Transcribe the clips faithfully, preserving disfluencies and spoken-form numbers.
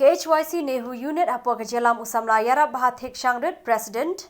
H Y C NEHU Unit hapoh ka jingïalam u samla Ïarap Bahathik Shangrit, President,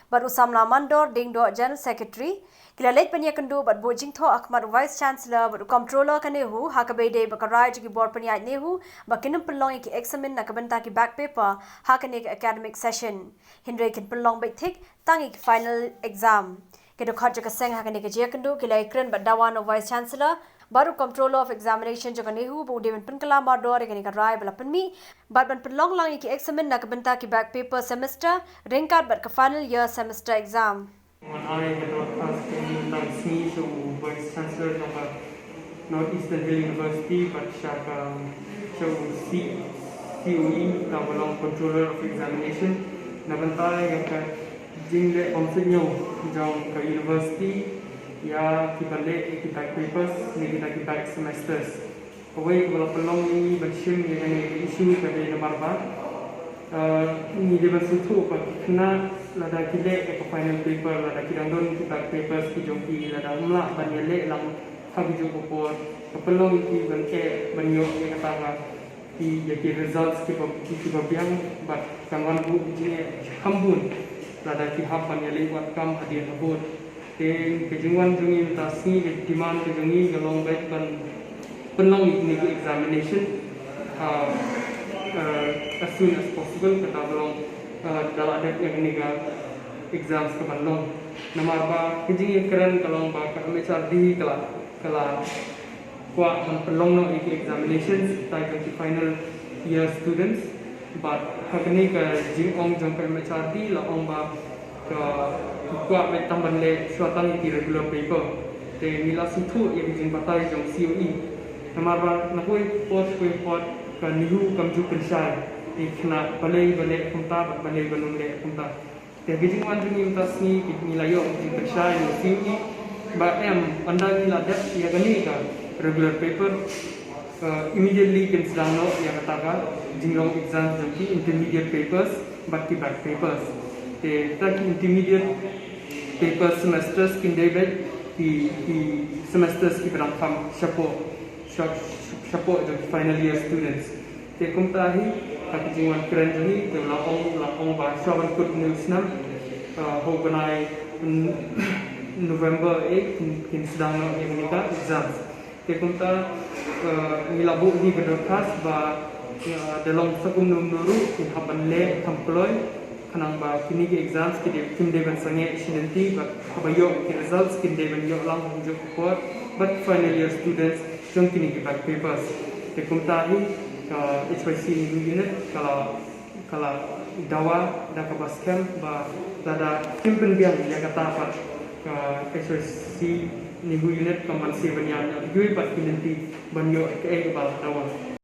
bad u samla Mandor Diengdoh, General Secretary, ki la leit ban ïakynduh bad buh jingthoh ha khmat u Vice Chancellor bad u Comptroller ka NEHU ha kaba ïadei bad ka rai jong ki bor pynïaid NEHU ba kin ym pynlong ïa ki eksamin na ka bynta ki back paper ha kane ka academic session. Hynrei kin pynlong beit thik tang ïa ki final exam. Ki dkhot jong ka seng ha kane ka jingïakynduh ki la ïakren bad dawa na u Vice Chancellor bad u Comptroller of Examination jong ka NEHU ba un dei ban pynkylla mardor ïa kane ka rai ba la pynmih bad ban pynlong lang ïa ki eksamin na ka bynta ki back paper semester ryngkat bad ka final year semester exam. Ngan ai ka dorkhas kane mynta ka sngi sha u Vice Chancellor jong ka North Eastern Hill University bad sha ka, sha u C-, C O E, uta uba long Controller of Examination, na bynta ïa ka jingleh bymsuidñiew jong ka university ïa kiba leh ïa ki back papers ne kita ki back semesters. Kawei kaba la pynlong ïa ngi ban shim ïa kane ka issue ka dei namar ba, eh, ngi dei ban sngewthuh ba ki khynnah lada ki leh ïa ka final paper, lada ki dang don ki back papers ki jong ki, lada ym lah ban ïaleh lang ha kajuh ka por, ka pynlong ïa ki ban eh, ban ïoh ïa kata ka, ki, ïa ki results kiba, kiba biang, bad kan wan buh jingeh kham bun lada ki hap ban ïaleh wad kam hadien habud. Te ka jingwan jong ngi mynta sngi, ka demand ka jong ngi ka long beit ban pynlong ïa kine ki examination, ah, ah, as soon as possible, kata ba long, ah, da lah dep ïa kane ka exams ka ban long. Namar ba ka jingïakren ka long ba ka M H R D ka la, ka la kwah ban pynlong noh ïa ki examinations, ta jong ki final year students. Bad ha kane ka jingong jong ka M H R D la ong ba ka, ki kwah beit tang ban leh shuwa tang ïa ki regular paper. Te ngi la sngewthuh ïa ka jingbatai jong C O E. Namar ba na kawei ka por sha kawei ka por ka NEHU kam ju pynshai ïa ki khynnah balei ba leh kumta bad balei ba ym leh kumta. Te ka jingwan jong ngi mynta sngi, ngi la ïoh ka jingpynshai na C O E ba em, ynda ngi la dep ïa kane ka regular paper, eh, immediately kin sdang noh ïa kata ka jinglong exam jong ki intermediate papers bad ki back papers. Te kita ki intermediate paper semesters kin dei beit ki, ki semesters kiba dang kham shapoh, shap-, shapoh jong ki final year students. Te kumta hi, ha ka jingwan kren jong ngi, te la ong, la ong ba shuwa ban kut une u snem, eh, ha u bnai, mm, November eh, kin, kin sdang noh ïa kane ka exams. Te kumta, eh, ngi la buh ïa ka dorkhas ba, eh, da long sa kumno kumno ruh, kin hap ban leh kham kloi, khnang ba kine ki exams ki dei, kin dei ban sangeh shi lynti, bad haba ïoh ki results, kin dei ban ïoh lang ha kajuh ka por, bad final year students jong kine ki back papers. Te kumta hi, ka H Y C NEHU Unit ka la, ka la dawa da kaba skhem ba lada kim pynbiang ïa kata pat, ka H Y C NEHU Unit kam banse ban ïam ïa kiwei pat ki lynti ban ïoh kaei kaba la dawa.